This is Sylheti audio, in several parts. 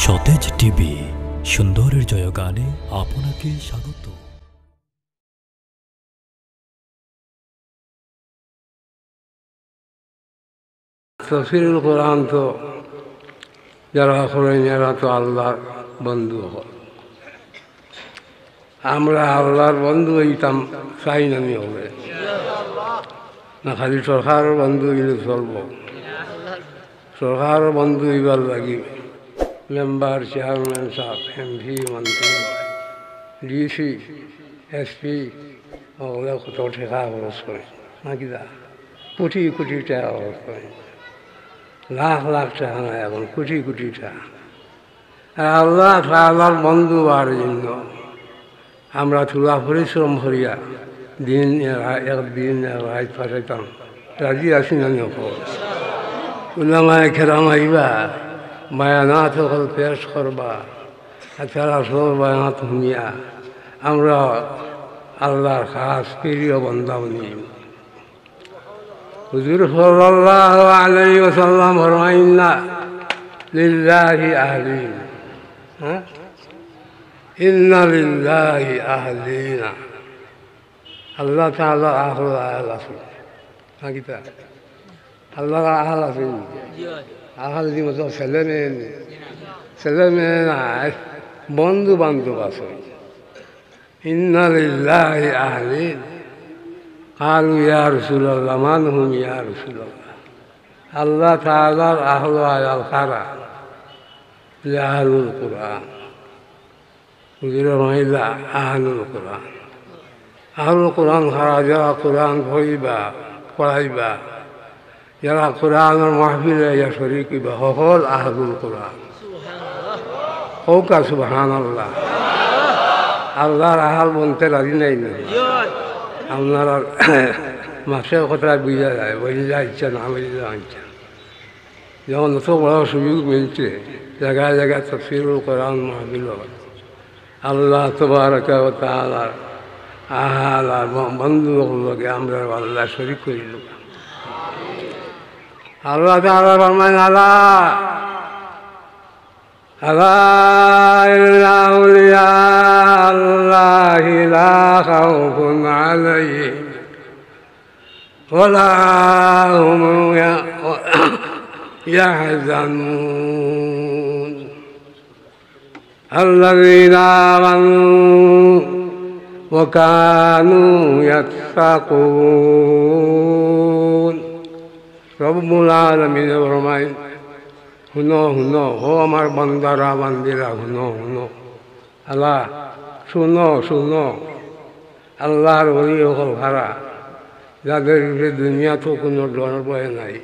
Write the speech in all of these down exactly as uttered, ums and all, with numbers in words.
সতেজ টিভি, সুন্দরের জয়গানে আপনাকে স্বাগত। তফসিরুল কোরআন তো যারা করেন, এরা তো আল্লাহর বন্ধু অকল। আমরা আল্লাহর বন্ধু অইতাম চাই না নি অইলে? না খালি সরকারর বন্ধু অইলে চলবো? সরকারর বন্ধু অইবার লাগি মেম্বার, চেয়ারম্যান সাব, এমপি, মন্ত্রী, ডিসি, এসপি অকলে কত টেকা খরচ করে, না কিতা? কোটি কোটি টেকা খরচ করে, লাখ লাখ টেকা না, এখন কোটি কোটি টেকা। আর আল্লাহ তাআলার বন্ধু অওয়ার জন্য আমরা থুড়া পরিশ্রম করিয়া দিন এ রা-, এক দিন এক রাইত কাটাইতাম। রাজি আছি না নি অকল? উলামায়ে কেরাম আইবা, বায়ানাত অকল পেশ করবা, আর তারা সব বায়ানাত হুনিয়া আমরা আল্লাহর খাস প্রিয় বান্দা অইমু। হুজুর সাল্লাল্লাহু আলাইহি ওয়াসাল্লাম ফরমাইন না, "লিল্লাহি আহলিন।" হ্যাঁ? "ইন্না লিল্লাহি আহলিনা।" আল্লাহ তাআলার আহল আয়াল আছে। না কিতা? আল্লাহর আহল আছে। আহল দি মতলব ছেলে মেয়ে নি। ছেলে মেয়ে না, বন্ধু বান্ধব আছে। ইন্না লিল্লাহি আহলিন। ক্বালু ইয়া রাসূলাল্লাহ, মান হুম ইয়া রাসূলাল্লাহ? আল্লাহ তাআলার আহল আয়াল কারা? যে আহলুল কোরআন। হুজুরে ফরমাইলা, আহলুল কোরআন। আহলুল কোরআন কারা? যারা কোরআন পড়িবা, পড়াইবা, যারা কোরআনর মাহফিলে আইয়া শরিক অইবা, হকল আহলুল কোরআন। কউক্কা সুবহানাল্লাহ। আল্লাহর আহল বনতে রাজি নায় নি? আপনারা মাতর কথায় বুঝা যায়, বুঝলে আইচ্ছা, না বুঝলে আইচ্ছা। যেমন অত বড় সুযোগ মিলছে, জাগায় জাগায় তাফসীরুল কোরআন মাহফিল অয়। আল্লাহ তাবারাকা ওয়া তাআলার আহল আর ব-, বন্ধু অকলর লগে আমরারে আল্লায় শরিক করিল। আল্লাহ তাআলা ফরমাইন, "আলা, আলা ইন্না আউলিয়া আল্লাহি লা খাউফুন আলাইহিম ওয়া লা হুম ইয়া-, ইয়াহজানুন।" الذين آمنوا وكانوا يتقون। রব্বুল আলামিন ফরমাইন, "হুনো, হুনো, ও আমার বান্দারা, বান্দিরা, হুনো, হুনো।" আলা, হুনো, হুনো। আল্লাহর ওলি অকল কারা, যাদের উপরে দুনিয়াত কুনু ডর ভয় নাই,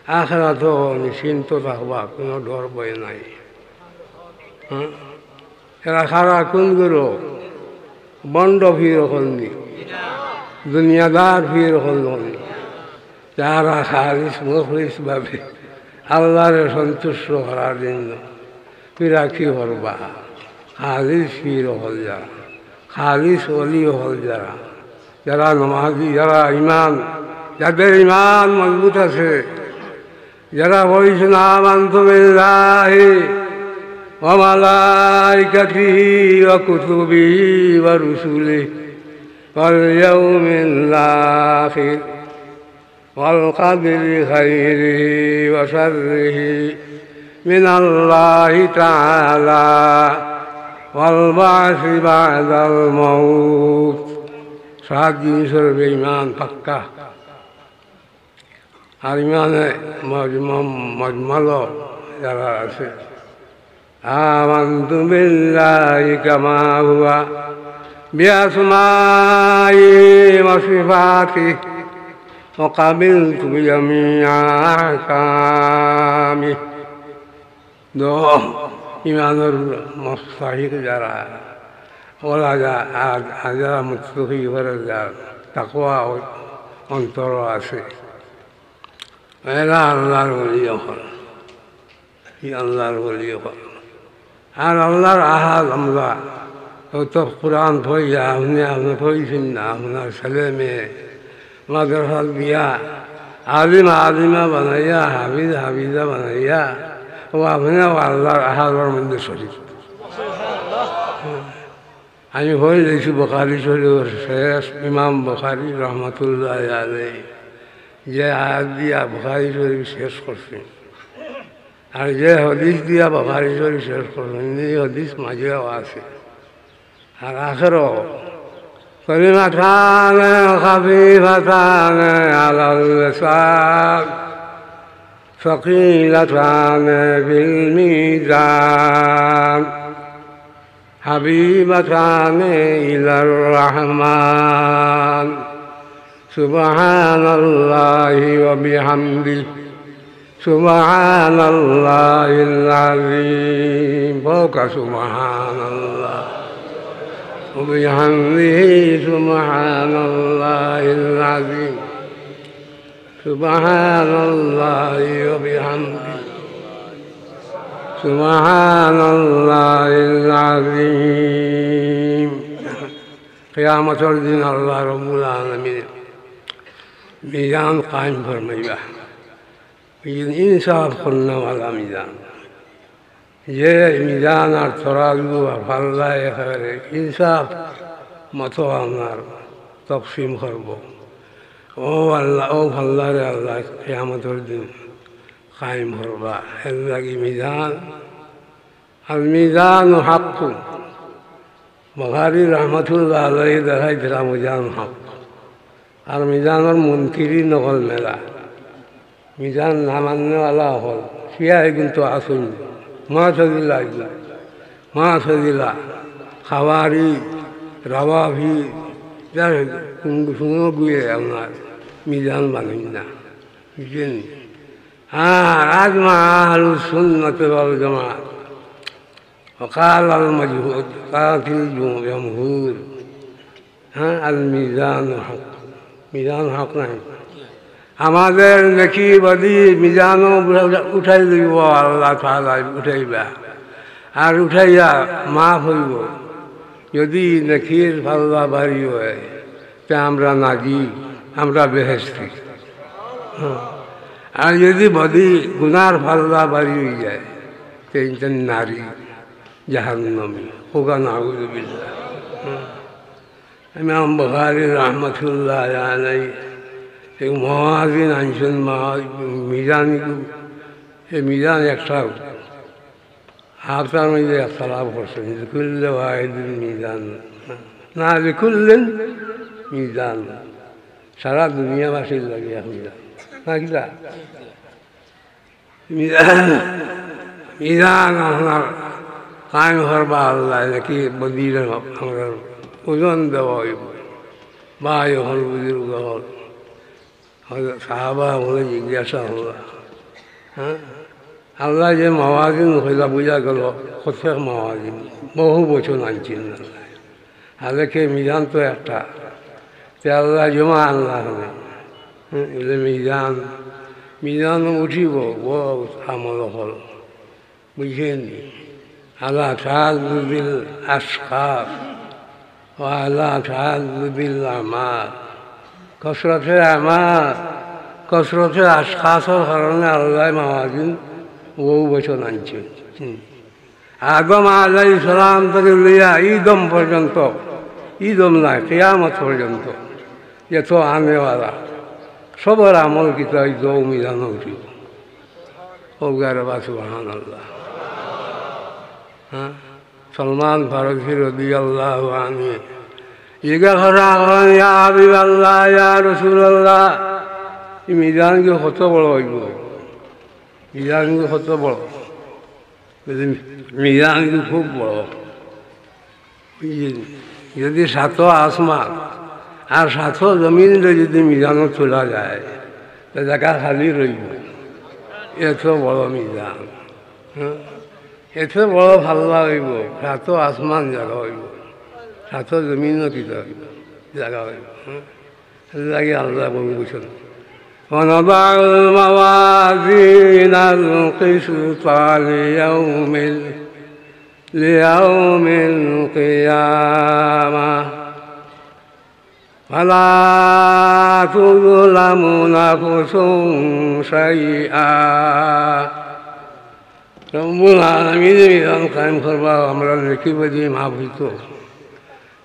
আখিরাতো নিশ্চিন্ত থাকবা, কুনু ডর ভয় নাই। হ্যাঁ? এরা কারা, কুন গুরু? ভন্ড পীর অকল নি, দুনিয়াদার পীর অকল নি, যারা খালিস মুখলিস ভাবে আল্লাহরে সন্তুষ্ট করার জন্য ফিরাকি করবা। খালিস পীর অকল যারা, খালিস ওলি অকল যারা, যারা নমাজি, যারা ইমান, যাদের ইমান মজবুত আছে, যারা বলছেন, "আমানতু বিল্লাহি ওয়া মালাইকাতিহি ওয়া কুতুবিহি ওয়া রুসুলিহি ওয়াল ইয়াউমিল আখির" والقدر خيره وشره من الله تعالى والبعث بعد الموت। সাত জিনিসর উপরে ইমান পাক্কা। আর ইমানে মজ-, মম-, মজমালো যারা আছে, آمنت بالله كما هو بأسمائه وصفاته وقبلت جميع أحكامه। তো ইমানর মুস্তাহিক যারা, ওরা যা-, আর, আর যারা মুত্তাকি, ওরা যার তাকওয়া অ-, অন্তর আছে, এরা আল্লাহর ওলি অকল। ই আল্লাহর ওলি অকল। আর আল্লাহর আহাল আমরা, অউ তো কোরআন পড়িয়া, আপনে, আপনে পড়ছেন না, আপনার ছেলে মেয়ে মাদ্রাসাত দিয়া, আলিম আলিমা বানাইয়া, হাফিজ হাফিজা বানাইয়া, ও আপনেও আল্লার আহাজর মধ্যে শরিক। আমি পড়ি দিছি বুখারী শরিফর শেষ, ইমাম বুখারী রহমতুল্লাহি আলাইহি যে আয়াত দিয়া বুখারী শরিফ শেষ করছইন, আর যে হাদিস দিয়া বুখারী শরিফ শেষ করছইন, ই হাদিস মাঝেও আছে। আর আখেরো, كلمتان خفيفتان على اللسان ثقيلتان في الميزان حبيبتان إلى الرحمن سبحان الله وبحمده سبحان الله العظيم. فوق سبحان الله وبحمده سبحان الله العظيم. سبحان الله وبحمده سبحان الله العظيم. কিয়ামতর দিন আল্লাহ রাব্বুল আলামিন মিজান কায়েম ফরমাইবা। ইনসাফ করনেওয়ালা মিজান। যে মিজান আর তরাজু আর পাল্লা একেবারে ইনসাফ মতো আপনার তকসিম করবো। ও আল্লাহ, ও পাল্লারে আল্লাহ কিয়ামতর দিন কায়েম করবা। এর লাগি মিজান, আল মিজানু হাক্কুন। বুখারী রহমতুল্লাহ আলাইহি দেখাইতরা মিজান হক। আর মিজানর মুনকিরিন অকল মেলা। মিজান না মাননেওয়ালা অকল। শিয়া এগুন তো আছইন। মুতাজিলা এগুন। মুতাজিলা, খাওয়ারিজ, রাওয়াফিজ, যার কুন কুন গুয়ে আপনার মিজান মানইন না। বুঝছইন নি? আর আজমা আহলুস সুন্নাত ওয়াল জামাত। وقال المجهود، قالت الجمهور، হ্যাঁ, আল মিজান হক, মিজান হক নায়। আমাদের নেকি বদি মিজানো উঠা-, উঠাই লইবো, আল্লাহ তাআলা উঠাইবা। আর উঠাইয়া মাফ অইবো। যদি নেকির পাল্লা ভারি অয়, তে আমরা নাজি, আমরা বেহেশতি। হ্যাঁ। আর যদি বদি গুনার পাল্লা ভারি অইযায়, তে ইনসান নারি, জাহান্নামি। কউক্কা নাউজুবিল্লাহ। হ্যাঁ। ইমাম বুখারী রহমতুল্লাহ আলাইহি এক মাওয়াজিন আনছইন, মা-, মিজান, এই মিজান একটা হাফতার মধ্যে একটা লাভ করছইন, লিকুল্লি ওয়াহিদিন মিজান। না, লিকুল্লিন মিজান। সারা দুনিয়াবাসীর লাগি এক মিজান। না কিতা? মিজান, মিজান আপনার কায়েম করবা আল্লাহ, নেকি বদিরে আমরার ওজন দেওয়া অইবো। ভাই অকল, বুজুর্গ অকল, হযরত সাহাবা অকলে জিজ্ঞাসা করলা, হ্যাঁ, আল্লায় যে মাওয়াজিন কইলা বুঝা গেল প্রত্যেক মাওয়াজিন, বহু বচন আনছইন আল্লায়। হালাকে মিজান তো একটা, তে আল্লায় জমা আনলা অনে। হ্যাঁ, অইলে মিজান, মিজান উঠিবো, বহুত আমল অকল। বুঝছইন নি? على تعدد الأشخاص وعلى تعدد الأعمال. কসরতে আমাল, কসরতে আশখাসর কারণে আল্লায় মাওয়াজিন বহু বচন আনছইন। হুম। আদম আলাইহিস সালাম থাকি লইয়া ইদম পর্যন্ত, ইদম নায়, কিয়ামত পর্যন্ত, যত আনেওয়ালা, সবর আমল কিতা অউ মিজানো উঠিবো। ও গারে বা সুবহানাল্লাহ। হ্যাঁ? সলমান ফারসি রাদিয়াল্লাহু আনহু জিজ্ঞাসা করা করেন, "ইয়া হাবিবাল্লাহ, ইয়া রাসূলুল্লাহ, ই মিজান কি কত বড় অইবো? মিজান কি কত বড়?" বলে, "মিজান কি খুব বড়।" বুঝছইন নি? যদি সাত আসমান আর সাত জমিনরে যদি মিজানো তোলা যায়, তে জাগা খালি রইবো। এত বড় মিজান, হ্যাঁ? এত বড় পাল্লা অইবো, সাত আসমান জাগা অইবো, সাত জমিনও কিতা অইবো, জাগা অইবো, হ্যাঁ? এর লাগি আল্লায় বলছেন, ونضع الموازين القسط ليوم ال-، ليوم القيامة فلا تظلم نفس شيئا রব্বুল আলামিনে মিজান কায়েম করবা, আমরা নেকি বদি মাফ অইতো।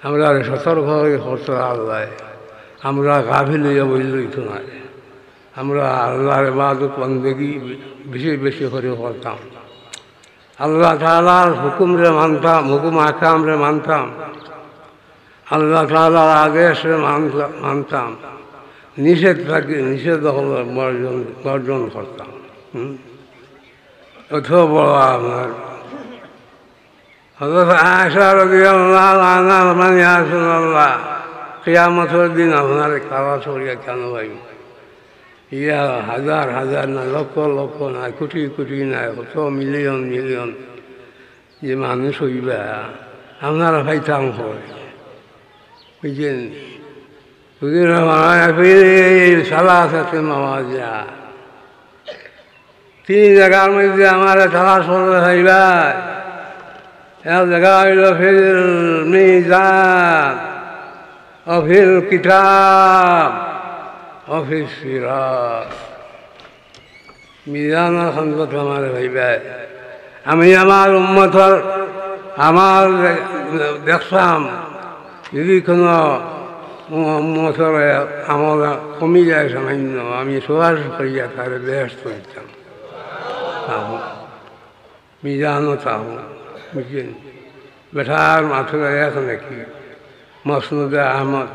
আমরা সতর্ক অই করতো আল্লায়। আমরা গাফিল অইয়া বই রইতো না। আমরা আল্লাহর ইবাদত বন্দেগি বেশি বেশি করি করতাম। আল্লাহ তাআলার হুকুমরে মানতাম, হুকুম আহকামরে মানতাম। আল্লাহ তাআলার আদেশরে মানতা-, মানতাম। নিষেধ থাকি, নিষেধ হলো বর্জন, বর্জন করতাম। হুম? অত বড় আপনার হযরত আয়েশা রাদিয়াল্লাহু আনহা বলেন, "ইয়া রাসূলুল্লাহ, কিয়ামতের দিন আপনারে তালাশ করিয়া কেন পাইমু?" ইয়া হাজার হাজার না, লক্ষ লক্ষ না, কোটি কোটি না, কত মিলিয়ন মিলিয়ন যে মানুষ অইবা, আপনারে পাইতাম কই? বুঝছেন? বুঝলেন না? মানে, ফির এই সালাসাতে মাওয়াজিআ। তিন জাগার মধ্যে আমারে তালাশ করলে পাইবা। এক জাগা অইলো ফিল মিজান, অ ফিল কিতাব, অ ফিস সিরাত। মিজানর কান্দত আমারে পাইবা। আমি আমার উম্মতর, আমার দেখতাম, যদি কোনো উম্মতর আমল কমি যায় সামান্য, আমি সুপারিশ করিয়া তারে বেহেশত দিতাম। মিজানো তাও, বুঝছেন? বেটার মাত্র এক নেকি, মসনদে আহমদ,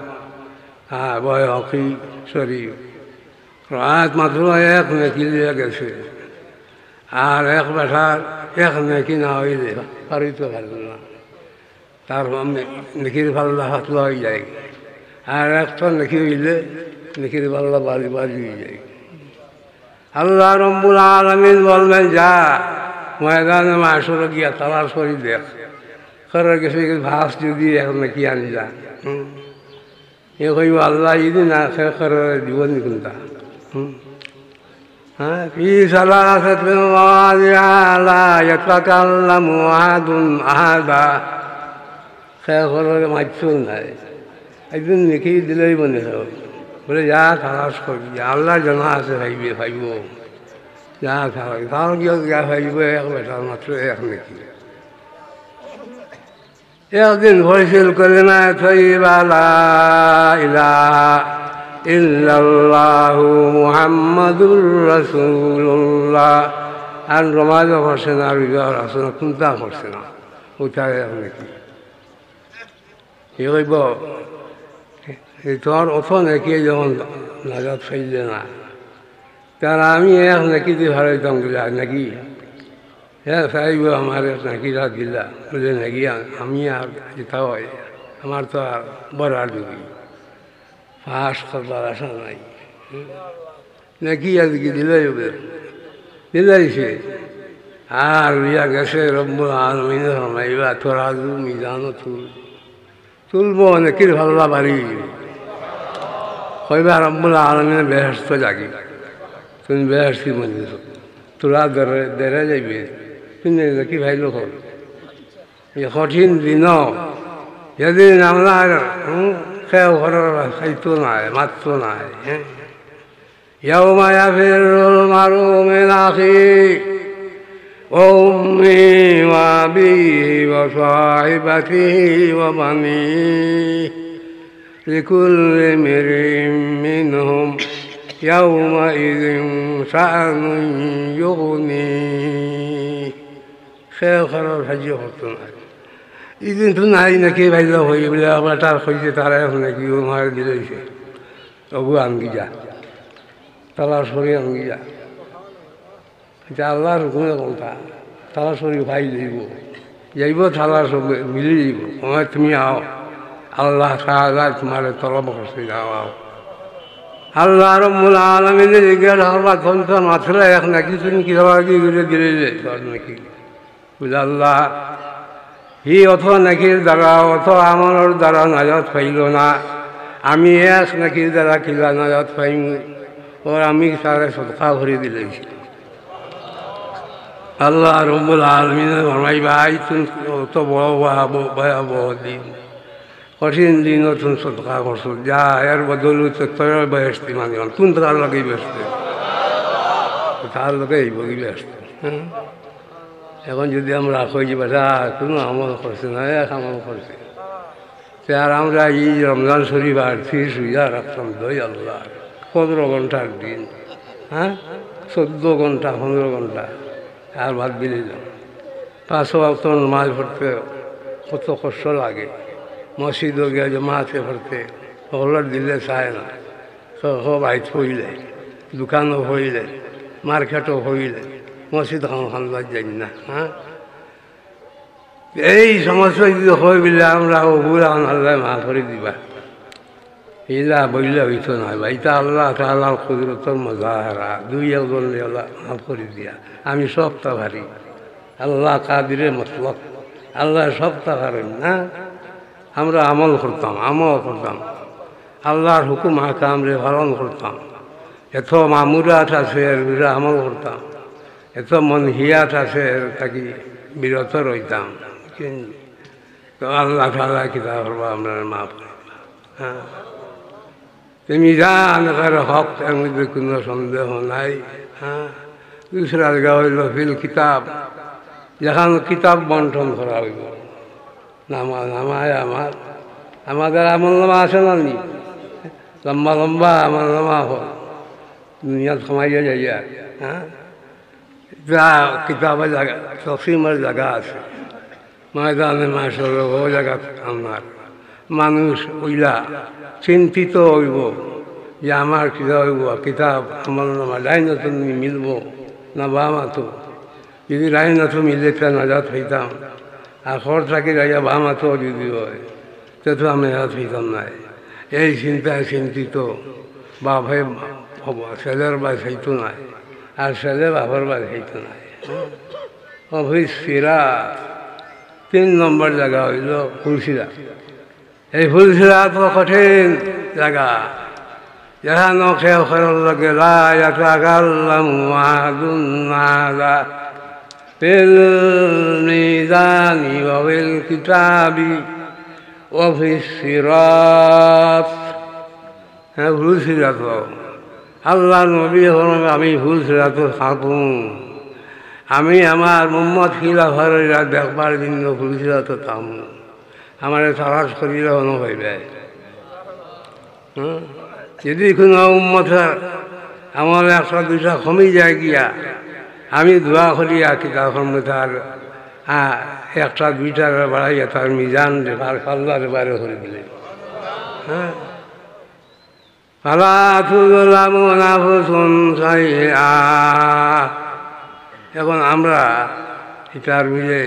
আর বয়হকি শরীফ, রাত মাত্র এক নেকি লইয়া গেছে। আর এক বেটার এক নেকি না অইলে পারিত পারল না। তার নেকির পাল্লা পাতলা অই যায়। আর একটা নেকি অইলে নেকির পাল্লা বাড়ি বাড়ি অই যায়। আল্লাহ রব্বুল আলামিন বলবেন, "যা, ময়দানে মাশরে গিয়া তালাশ করি দেখ, কারোর গেছে ফাঁস যদি এক নেকি আনি যা।" হুম। এ কইব, "আল্লাহ, ইদি না খে করে দিব নি কোনটা?" হুম। হ্যাঁ, ফি সালাসাতি মাওয়াদিআ লা ইয়াতাকাল্লামু আহাদুন আহাদা। খে করে মাততো নায়। একদিন নেকি দিলেই মনে হয়। বলে, "যা তালাশ করবি, আল্লাহ জানা আছে, পাইবে, পাইব। যা তালাশ, তাও গিয়া, গিয়া পাইব এক বেটার মাত্র এক নেকি।" একদিন ফয়সল করে না, তৈবা লা ইলাহা ইল্লাল্লাহু মুহাম্মাদুর রাসূলুল্লাহ। আর নমাজও করছে না, রোজাও রাখছে না, কোনটা করছে না, ওটা এক নেকি। কি কইব? এই তোর অত নেকি যখন নাজাত পাইলে না, তার আমি এক নেকি দি হারাইতাম গিলা নাকি? হ্যাঁ, সাহেব আমার এক নেকি রাত দিলা, বুঝলে নাকি? আ-, আমি আর যেটা হয়, আমার তো আর বড় আর ডুবি। পাস করবার আশা নাই। নাকি আজকে দিলাই হবে? দিলাইছে। আর ইয়া গেছে রব্বুল আলামিনে ফরমাইবা, "তোরা জু মিজানো তুল।" তুলবো, নেকির পাল্লা বাড়ি। কইবা, "রব্বুল আলামিনে বেহেশত জাগি। তুমি বেহেশতি মঞ্জিল। তোরা দেরে, দেরে যাইবে। তুমি নাকি ভাইলো কর।" এই কঠিন দিন, যেদিন আমরা, হুম, কেউ ঘরের খাইতো নাই, মাততো নাই, হ্যাঁ? يوم يفر المرء من أخيه وأمه وأبيه وصاحبته وبنيه لكل امرئ منهم يومئذ شأن يغنيه। কেউ কারোর সাহায্য করতো না। এই দিন তো নাই নাকি ভাইলা হই বলে আবার তার হইছে, তারা এখন নাকি ও মারা দিল হইছে। ওগু আনগি যা, তালাশ করি আনগি যা। এটা আল্লাহর হুকুমে কোনটা? তালাশ করি ভাই যাইব, যাইব তালাশ হবে, মিলি যাইব। ওখানে তুমি আও, আল্লাহ তাআলা তোমার তলব করছে, যাও আও। আল্লাহ রব্বুল আলামিনে জিজ্ঞাসা করবা, "কোনটা মাত্র এক নাকি তুমি কি জবাব দিয়ে ঘুরে দিলে যে তোর নাকি?" বুঝলে আল্লাহ, হি অত নাকির দ্বারা, অত আমলর দ্বারা নাজাত পাইল না, আমি এক নাকির দ্বারা কিলা নাজাত পাইমু? ওর আমি তারে সদকা করে দিলাইছি। আল্লাহ রব্বুল আলামিনে ফরমাইবা, "আই তুমি অত বড় ভয়াবহ, ভয়াবহ দিন, কঠিন দিন, তুমি সদকা করছো, যা এর বদলে তো তোর বেহেশতি মানলাম, তুমি তার লাগেই বেহেশতে, তার লাগেই বগি বেহেশতে।" হ্যাঁ? এখন যদি আমরা কই যে বেটা কোনো আমল করছে না, এক আমল করছে, তে আর আমরা এই রমজান শরীফ আর তিরিশ রোজা রাখতাম দুই আল্লাহ, পনেরো ঘন্টার দিন, হ্যাঁ, চোদ্দ ঘন্টা, পনেরো ঘন্টা, আর বাদ দিলে না। পাঁচ ওয়াক্ত নামাজ পড়তে কত কষ্ট লাগে, মসজিদও গিয়া জমাতে পড়তে, হকলর দিলে চায় না। তো হো বাইত হইলে, দোকানও হইলে, মার্কেটও হইলে, মসজিদ খান খান্দার যাই না, হ্যাঁ? এই সমস্ত যদি হয় বলে আমরা ও বুড়া আল্লাহ মাফ করে দিবা, ইলা বললে হইতো না বা, ইটা আল্লাহ তাআলার কুদরতর মুজাহারা, দুই একজন আল্লাহ মাফ করে দিয়া, আমি সবটা পারি। আল্লাহ কাদিরে মতলক, আল্লাহ সবটা পারেন না। আমরা আমল করতাম, আমল করতাম, আল্লাহর হুকুম আহকামরে পালন করতাম। এত মামুরাত আছে, এর ভিতরে আমল করতাম। এত মনহিয়াত আছে, এর থাকি বিরত রইতাম। কিন্তু তো আল্লাহ তাআলা কিতা করবা, আমরা মাফ করবা। হ্যাঁ, তে মিজান এর হক, এর মধ্যে কোনো সন্দেহ নাই। হ্যাঁ, দুসরা জায়গা হইল ফিল কিতাব, যেখান কিতাব বন্টন করা হইব। নামা, নামায় আমার, আমাদের আমল নামা আছে না নি? লম্বা লম্বা আমল নামা হল, দুনিয়াত কমাইয়া যাইয়া, হ্যাঁ? যা কিতাবে জায়গা, তকসিমের জায়গা আছে, ময়দানে মাশর ও জায়গা আপনার মানুষ ওইলা চিন্তিত হইব যে আমার কিতা হইব, কিতাব আমল নামা ডাইন হাতো মিলব না বাম হাতো। যদি ডাইন হাতো মিলে তে নাজাত হইতাম, আর খর থাকি যাইয়া বাম হাতো যদি হয়, তে তো আমি নাজাত হইতাম নায়। এই চিন্তায় চিন্তিত বাপে ছেলের বায় চাইতো নায়, আর ছেলে বাপর বায় চাইতো নায়। অফিস সিরাত, তিন নম্বর জায়গা হইল ফুলসিরাত। এই ফুলসিরাত তো কঠিন জায়গা, যেখানো কেউ কেউর লগে লা ইয়াতাকাল্লামু আহাদুন আহাদা ফিল মিজানি ওয়া ফিল কিতাবি ওয়া ফিস সিরাত। হ্যাঁ, ফুলসিরাত। আল্লাহর নবী ফরমাইন, আমি ফুলসিরাতো থাকমু, আমি আমার উম্মত খিলাফার দেখবার জন্য ফুলসিরাতো থাকমু। আমারে তালাশ করিলে হনো পাইবে। হুম? যদি কোনো উম্মতের আমল একটা দুইটা কমি যায় গিয়া, আমি দোয়া করি আর কি, তখন তার, আ, একটা দুইটা বাড়াইয়া তার মিজান রে, তার পাল্লারে বারে করে দিলে। হ্যাঁ? ফালা তুযলামু নাফসুন শাইআ। এখন আমরা ইতার বুঝে,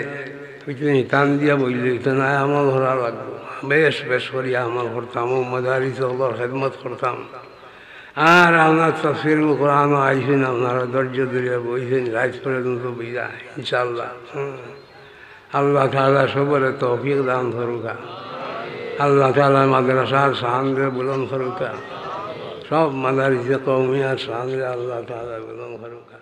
ওই যে টান দিয়া বইলে, ইতা নাই, আমল করা লাগবো। বেশ, বেশ করি আমল করতাম, ও মাদারিস অকলর খেদমত করতাম। আর আপনার তাফসিরুল কোরআনও আইছইন, আপনারা ধৈর্য ধরিয়া বইছইন, রাইত পর্যন্ত বইয়া, ইনশাআল্লাহ। হুম। আল্লাহ তাআলা সবরে তৌফিক দান করুকা। আল্লাহ তাআলা মাদ্রাসার শানরে বুলন্দ করুকা। সব মাদারিসে কওমিয়ার শানরে আল্লাহ তাআলা বুলন্দ করুকা।